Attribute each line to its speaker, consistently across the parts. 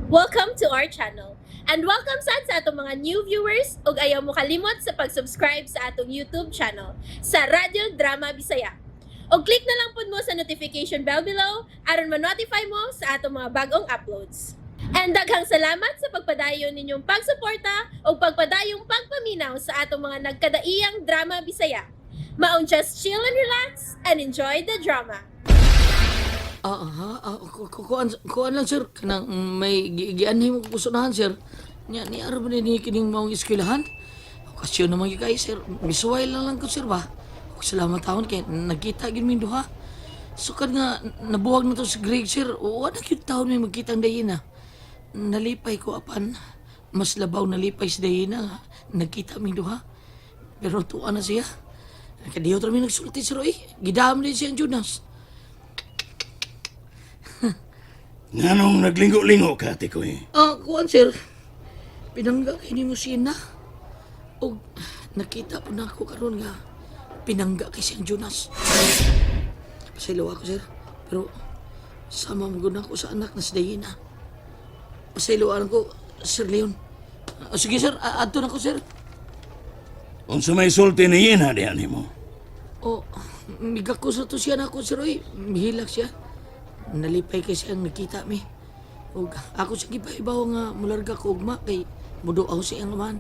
Speaker 1: Welcome to our channel. And welcome sad sa atong mga new viewers ug ayaw mo kalimot sa pag-subscribe sa atong YouTube channel sa Radyo Drama Bisaya. Og click na lang pud mo sa notification bell below aron ma-notify mo sa atong mga bagong uploads. And daghang salamat sa pagpadayon ninyong pagsuporta ug pagpadayong pagpaminaw sa atong mga nagkadaiyang drama Bisaya. Maong just chill and relax and enjoy the drama.
Speaker 2: Ah, ha, kuan lang, sir, kanang may gianhi mo kusunahan, sir. Nya ni ara ba ni kining maong eskwelahan? Okasyon naman gyud kay, sir. Misuway lang lang ko, sir, ba. Ug salamat taon kay nagkita gyud mi duha. Sukad nga nabuwag na to si Greg, sir. Wa na gyud taon may magkita ang Dayina. Nalipay ko apan mas labaw nalipay si Dayina nga nagkita mi duha. Pero tuwa na siya. Kadiyo ra mi nagsulti, sir, oy. Gidam din siya ang Jonas.
Speaker 3: Nganong naglingo-lingo ka, Tikoy?
Speaker 2: Ah, kuan, sir. Pinangga kay nimo si Ina. Og nakita po na ako karon nga pinangga kay siyang Jonas. Pasaylo ako, sir. Pero sama mo gud ako sa anak na si Diana. Pasaylo ko, Sir Leon. Ah, sige, sir, adto na ko, sir.
Speaker 3: Unsa may sulti ni Yena diyan nimo?
Speaker 2: O, migako sa to siya na ako, sir. Oy, mihilak siya. Nalipay kay siyang nakita mi. Og ako sa gipahibaw nga mularga ko ugma kay muduaw sa iyang amahan.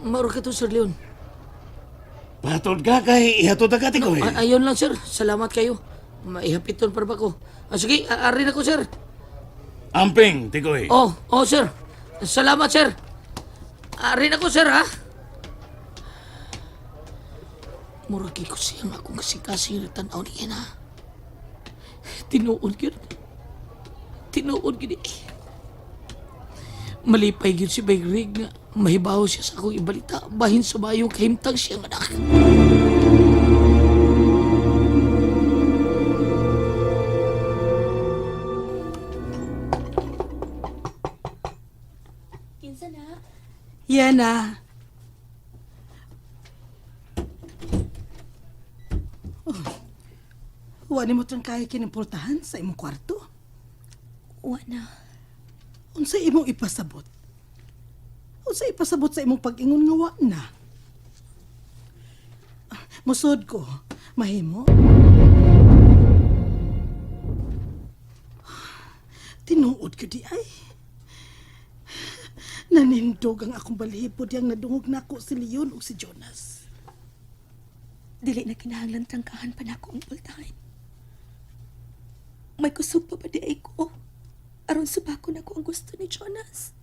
Speaker 2: Mauro ka to, Sir Leon.
Speaker 3: Patod ka kay ihatod ka, Tikoy.
Speaker 2: Ayon lang, sir. Salamat kayo. Maihapiton para ba ko? Ah, sige, ari na ko, sir.
Speaker 3: Amping, Tikoy.
Speaker 2: Oh, sir. Salamat, sir. Ari na ko, sir, ha? Murag ko siyang akong kasing-kasing na tanaw niya na. Tinuod yun. Tinuod yun eh. Malipay yun si Bayrig nga mahibaw siya sa akong ibalita. Bahin sa bayong kahimtang siyang anak.
Speaker 1: Kinsa na?
Speaker 4: Yana. Oh. Wa nimo tang kaya kinimportahan sa imong kwarto.
Speaker 5: Wa na.
Speaker 4: Unsa imong ipasabot? Unsa ipasabot sa imong pag-ingon nga wa na? Ah, musod ko, mahimo. Tinuod ko di ay. Nanindog ang akong balahibo diyang nadungog nako si Leon ug si Jonas.
Speaker 5: Dili na kinahanglan trangkahan pa nako ang pultahan. May kusog pa ba di ay ko? Aron subako nako ang gusto ni Jonas.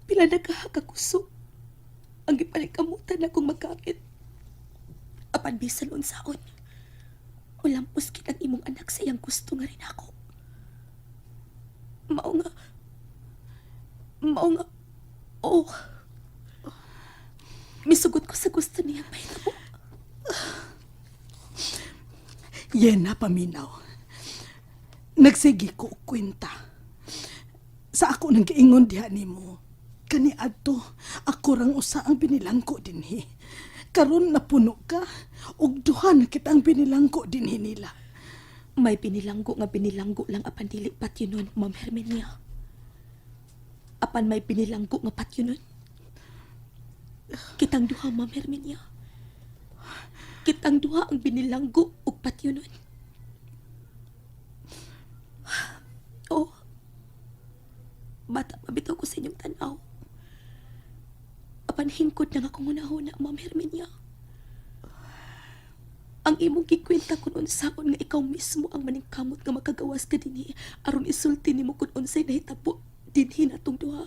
Speaker 5: Pila na kakusog ang gipanikamutan akong magkakit. Apan bisan unsaon, ulampos kit ang imong anak sa iyang gusto nga rin ako. Mao nga, mao nga, oh, misugot ko sa gusto niyang mahitabo.
Speaker 4: Yena, paminaw. Nagsige ko og kwenta. Sa ako nang giingon diha nimo. Kani adto, ako rang usa ang binilangko dinhi. Karon napuno ka ug duha na kita ang binilangko dinhi nila.
Speaker 5: May binilanggo nga binilanggo lang apan dili patyonon, Ma'am Herminia. Apan may binilanggo nga patyonon. Kitang duha, Ma'am Herminia. Kitang duha ang binilanggo ug patyonon. Oh, bata pa bitaw ko sa inyong tanaw. Apan hingkod na nga akong hunahuna, Ma'am Herminia. Ang imong gikwenta kun unsaon nga ikaw mismo ang maningkamot nga makagawas ka dinhi aron isulti nimo kun unsay nahitabo dinhi natong duha.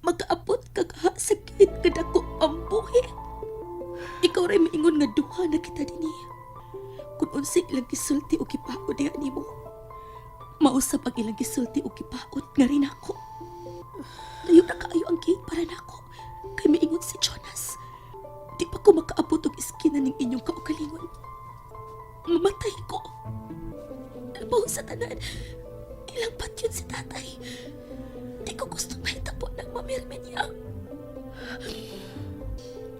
Speaker 5: Makaabot ka kaha sa gate kadako ang buhi. Ikaw ray maingon nga duha na kita dinhi. Kun unsay ilang gisulti o gipaod diha nimo. Mausap ang ilang gisulti o gipaod nga rin ako. Layo na kaayo ang gate para nako kay miingon si Jonas. Di pa ko makaabot og iskina ning inyong kaugalingon. Mamatay ko. Labaw sa tanan, ilang patyon si tatay. Di ko gusto mahitabo ng mamirme niya.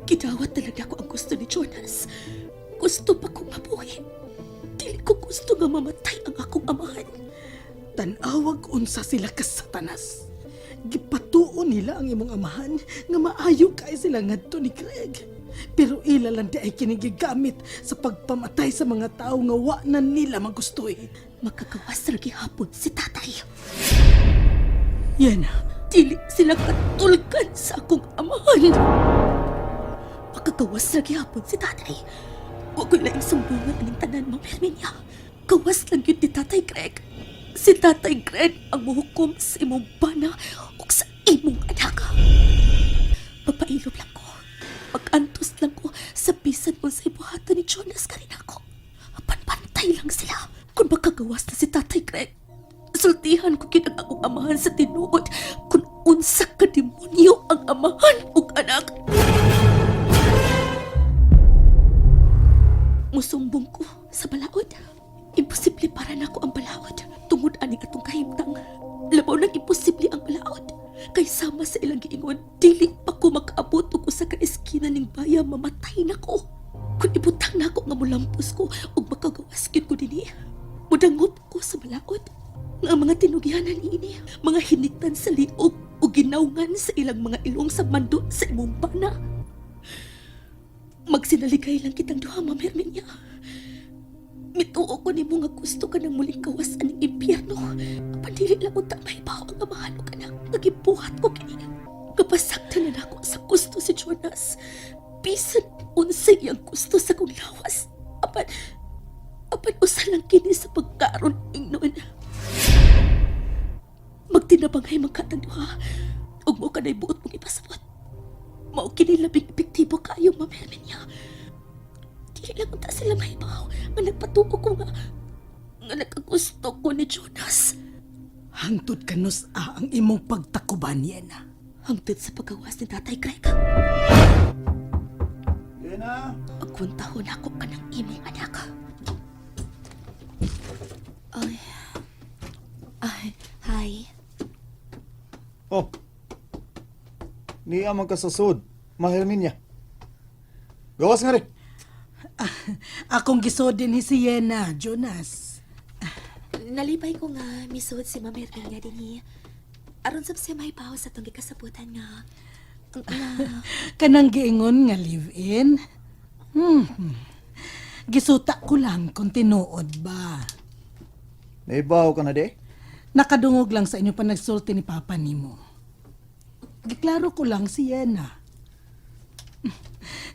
Speaker 5: Gidawat talaga ko ang gusto ni Jonas. Gusto pa kong mabuhi. Dili Gid ko gusto nga mamatay ang akong amahan.
Speaker 4: Tanawag unsa sila ka Satanas. Gipatuo nila ang imong amahan nga maayo kay sila ngadto ni Greg. Pero ila lang di ay kini gigamit sa pagpamatay sa mga tao nga wa na nila magustuhi.
Speaker 5: Makagawas ra gihapon si tatay.
Speaker 4: Yan.
Speaker 5: Dili sila katulgan sa akong amahan. Makagawas ra gihapon si tatay. Wa ko'y laing sumbungan aning tanan, Ma'am Herminia. Gawas lang yun ni Tatay Greg. Si Tatay Greg ang muhukom sa imong bana ug sa imong anak. Magpailob lang ko. Magantos lang ko sa bisan unsay buhaton ni Jonas karin ako. Panpantay lang sila. Kung makagawas na si Tatay Greg, sultihan ko gyud ang akong amahan sa tinuod kung unsa ka demonyo ang amahan ug anak. Musumbong ko sa balaod. Imposible para nako ang balaod tungod aning atong kahimtang. Labaw nang imposible ang balaod. Kay sama sa ilang giingon, dili pa ko makaabot og usa ka eskina ning baya, mamatay na ko. Kung ibutang nako nga molampos ko ug makagawas gyud ko dinhi. Mudangop ko sa balaod nga ang mga tinugyanan niini, mga hiniktan sa liog ug ginawngan sa ilang mga ilong sa mando sa imong bana. Magsinaligay lang kitang duha, Ma'am Herminia. Mituo ko nimo nga gusto ka ng muling kawas aning impyerno. Apan dili lang unta mahibaw ang amahan ug anak nga gibuhat ko kini. Kapasaktan na nako sa gusto si Jonas. Bisan unsay iyang gusto sa kong lawas. Apan usa lang kini sa pagkaron ingnon. Magtinabangay man katang duha. Ug mo kanay buot mong ipasabot. Mao kini labing epektibo kaayo, Ma'am Herminia. Dili lang unta sila mahibaw nga nagpatuo ko nga nagkagusto ko ni Jonas.
Speaker 4: Hangtod kanus a ang imong pagtakuban, Yena.
Speaker 5: Hangtod sa paggawas ni Tatay Greg.
Speaker 3: Yena!
Speaker 5: Pagkuntahon ako ka ng imong anak. Ay. Ay, hi.
Speaker 6: Oh. Niya man kasasud. Maherminia. Gawas nga rin.
Speaker 4: Akong gisod din ni si Yena, Jonas.
Speaker 5: Nalipay ko nga misuod si Ma'am Herminia dinhi. Aron sab siya mahibaw sa atong gikasabutan nga nga
Speaker 4: Kanang giingon nga live-in. Gisuta ko lang kung tinuod ba.
Speaker 6: Naibaw ka na di?
Speaker 4: Nakadungog lang sa inyo pa nagsulti ni Papa nimo. Giklaro ko lang si Yena.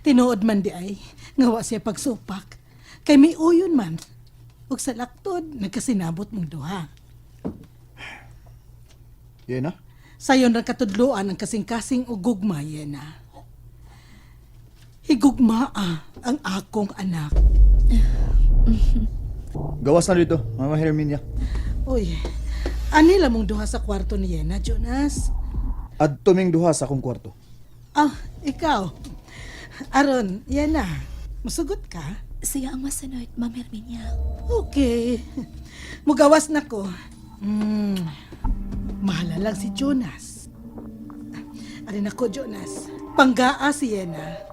Speaker 4: Tinuod man di ay, nga wa siya pagsupak. Kay may uyon man. Ug sa laktod, nagkasinabot mong duha.
Speaker 6: Yena?
Speaker 4: Sayon ra katudloan ang kasing-kasing og gugma, Yena. Higugma ang akong anak.
Speaker 6: Gawas na dito, Mama Herminia.
Speaker 4: Uy, ani mong duha sa kwarto ni Yena, Jonas?
Speaker 6: Adto ming duha sa akong kwarto.
Speaker 4: Ah, ikaw. Aron, Yena, musugot ka?
Speaker 5: siya ang masunod, Ma'am Herminia.
Speaker 4: Okay. Mugawas na ko. Mahala lang si Jonas. Alin ako, Jonas. Panggaa si Yena.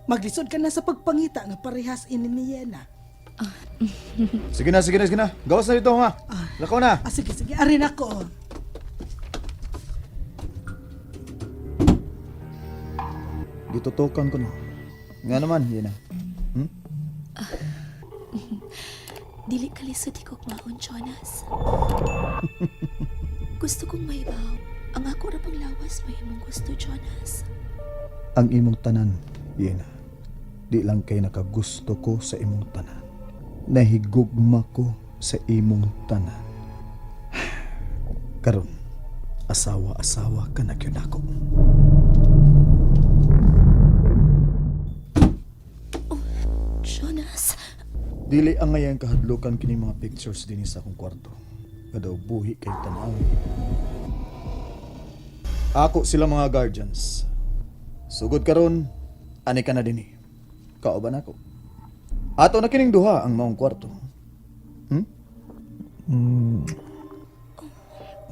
Speaker 4: Maglisod ka na sa pagpangita nga parehas ini ni Yena.
Speaker 6: Sige na, sige na, sige na. Gawas na dito, ma. Lakaw na.
Speaker 4: Ah, sige, sige. Arin ako.
Speaker 6: Gitutukan ko no. Nga naman, Yena. Hmm?
Speaker 5: Dili ka lisod higugmaon, Jonas. Gusto kong mahibaw. Ang ako ra pang lawas may imong gusto, Jonas.
Speaker 6: Ang imong tanan, Yena. Di lang kay nakagusto ko sa imong tanan. Nahigugma ko sa imong tanan. Karon, asawa-asawa ka na gyud nako.
Speaker 5: Jonas,
Speaker 6: Dili ang ngayon kahadlukan kini mga pictures dinhi sa akong kwarto. Kadaw buhi kay tanaw. Ako sila mga guardians. Sugod karon, ani ka na dinhi. Kauban ako. Ato na kining duha ang maong kwarto. Hmm?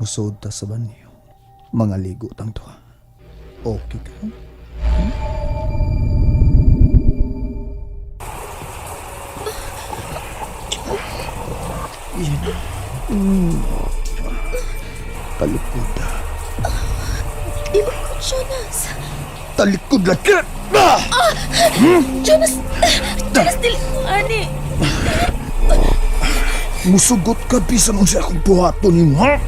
Speaker 6: Musod ta sa banyo. Mga ligo tang duha. Okay ka? Yan. Talikod.
Speaker 5: Talikod, Jonas.
Speaker 6: Talikod lagi! Ah!
Speaker 5: Jonas! Jonas, dili ko ani.
Speaker 6: Musugot ka bisan unsa akong buhaton nimo. Ha?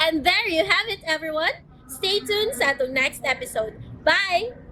Speaker 1: And there you have it, everyone. Stay tuned sa atong next episode. Bye!